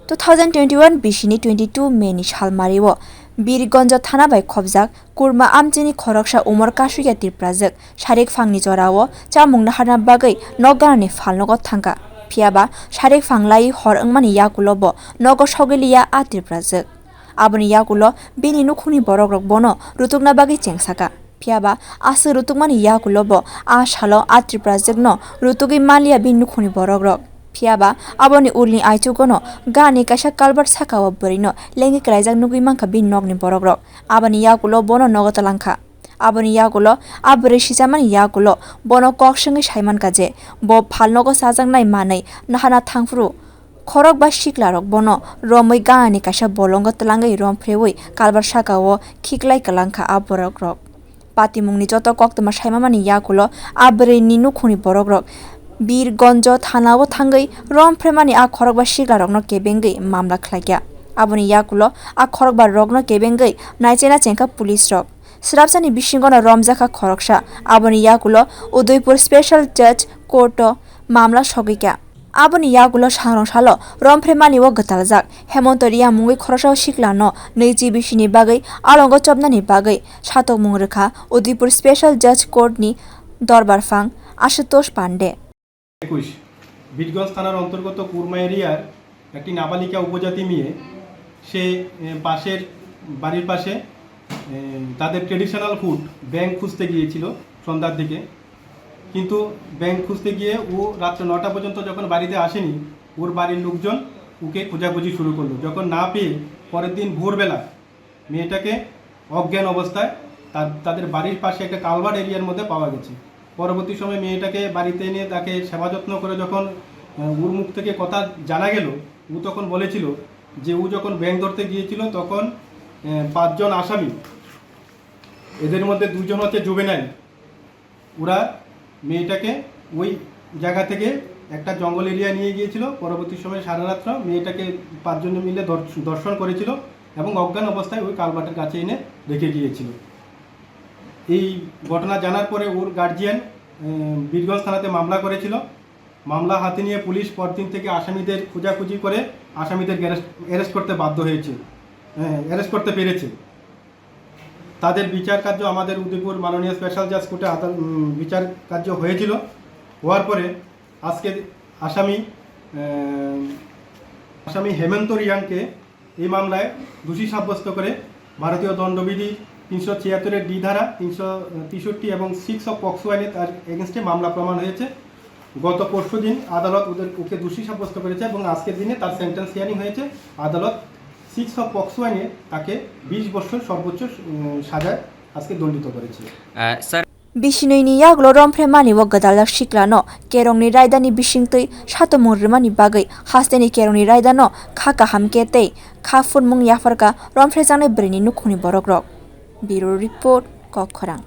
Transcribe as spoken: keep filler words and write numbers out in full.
Two thousand twenty-one bisini twenty-two May ni salmario Birgonjo thana bai khobjak kurma amchini khoroksa umor kasukya Tiprajwk sarik phangni jorao chamung naharna bagwi nok ganani phalnogo thangkha. Phiyaba sarik phanglai hor wngmani yakulo bo nogo sogwiliya a Tiprajwk. Aboni yakulo bini nukhungni borokrok bono rutukna bagwi chengsaka. Phiyaba aswk rutukmani yakulo bo a salo a Tiprajwkno rutugwi manliya bini nukhungni borokrok. Phiyaba aboni ulni aichugono gani kaisa culvert sakao bwrwino lengwi kwlaijak nugwi mankha bini nokni borokrok. Aboni yakulo bono nogo twlangkha. Aboni yakulo a bwrwi sichamani yakulo bono kok swngwi saimankha je bo phalnogo chajaknai manwi nahana thangphuru khorok ba siklarok bono romwi ganani kaisa bolongo twlangwi romphrewwi culvert sakao khiklai kwlangkha a borokrok. Patimungni joto koktwma saimamani yakulo a bwrwini nukhungni borokrok Birgonjo thanao thangwi romphreimani a khorokba siklarokno kebengwi mamla khlaikha. Aboni yakulo a khorokba rokno kebengwi naichena chengkha police rok. Swrapsani bisingono romjakha khoroksa, aboni yakulo Udaipur Special Judge Court-o mamla sogwikha. Aboni yagulo sangrong salo romphreimani o gwtaljak Hemonto Reang mungwi khoroksa siklano nwi G B C ni bagwi alongo chopnani bagwi satokmung rwkha Udaipur Special Judge Court ni dorbar phang Ashutosh Pande. একুশ, বীরগঞ্জ থানার অন্তর্গত কুরমা এরিয়ার একটি নাবালিকা উপজাতি মেয়ে, সে এ, পাশের বাড়ির পাশে এ, তাদের ট্রেডিশনাল ফুড ব্যাঙ খুঁজতে গিয়েছিল সন্ধ্যার দিকে। কিন্তু ব্যাঙ খুঁজতে গিয়ে ও রাত্রে নটা পর্যন্ত যখন বাড়িতে আসেনি, ওর বাড়ির লোকজন ওকে খোঁজাখুঁজি শুরু করলো। যখন না পেয়ে পরের দিন ভোরবেলা মেয়েটাকে অজ্ঞান অবস্থায় তার তাদের বাড়ির পাশে একটা কালভার্ট এরিয়ার মধ্যে পাওয়া গেছে। পরবর্তী সময় মেয়েটাকে বাড়িতে এনে তাকে সেবা যত্ন করে যখন আহ, ওর মুখ থেকে কথা জানা গেল, ও তখন বলেছিল যে ও যখন ব্যাঙ ধরতে গিয়েছিল তখন আহ, পাঁচজন আসামি, এদের মধ্যে দুজন হচ্ছে জুভেনাইল, ওরা মেয়েটাকে ওই জায়গা থেকে একটা জঙ্গল এরিয়া নিয়ে গিয়েছিল। পরবর্তী সময়ে সারা রাত্র মেয়েটাকে পাঁচজনে মিলে ধর- ধর্ষণ করেছিল এবং অজ্ঞান অবস্থায় ওই কালভার্টের কাছে এনে রেখে গিয়েছিল। এই ঘটনা জানার পরে ওর গার্জিয়ান বীরগঞ্জ থানাতে মামলা করেছিল। মামলা হাতে নিয়ে পুলিশ পরদিন থেকে আসামিদের খোঁজাখুঁজি করে আসামিদের অ্যারেস্ট করতে বাধ্য হয়েছে, অ্যারেস্ট করতে পেরেছে। তাদের বিচার কার্য আমাদের উদয়পুর মাননীয় স্পেশাল জাজ কোর্টে আদাল- উম, বিচার কার্য হয়েছিল। হওয়ার পরে আজকে আসামি আহ, আসামি হেমন্ত রিয়াংকে এই মামলায় দোষী সাব্যস্ত করে ভারতীয় দণ্ডবিধি তিনশো ছিয়াত্তরের ডি ধারা, তিনশো তেষট্টি এবং সিক্স অফ পক্সো আইনে তার এগেনস্টে মামলা প্রমাণ হয়েছে। গত পরশু দিন আদালত ওদের ওকে দোষী সাব্যস্ত করেছে এবং আজকের দিনে তার সেন্টেন্স হিয়ারিং হয়েছে। আদালত সিক্স অফ পক্সো আইনে তাকে বিশ বছর সর্বোচ্চ উম, সাজায় আজকে দণ্ডিত করেছে। Sir Bisinwini yagulo romphre mani o gwdaljak siklano kerongni raidani bisingtwi satomung rwmani bagwi hasteni kerongni raidano kha kaham khe tei kha phunmung yapharkha romphrejaknai bwrwini nukhungni borokrok. Bureau Report, Kokkhorang.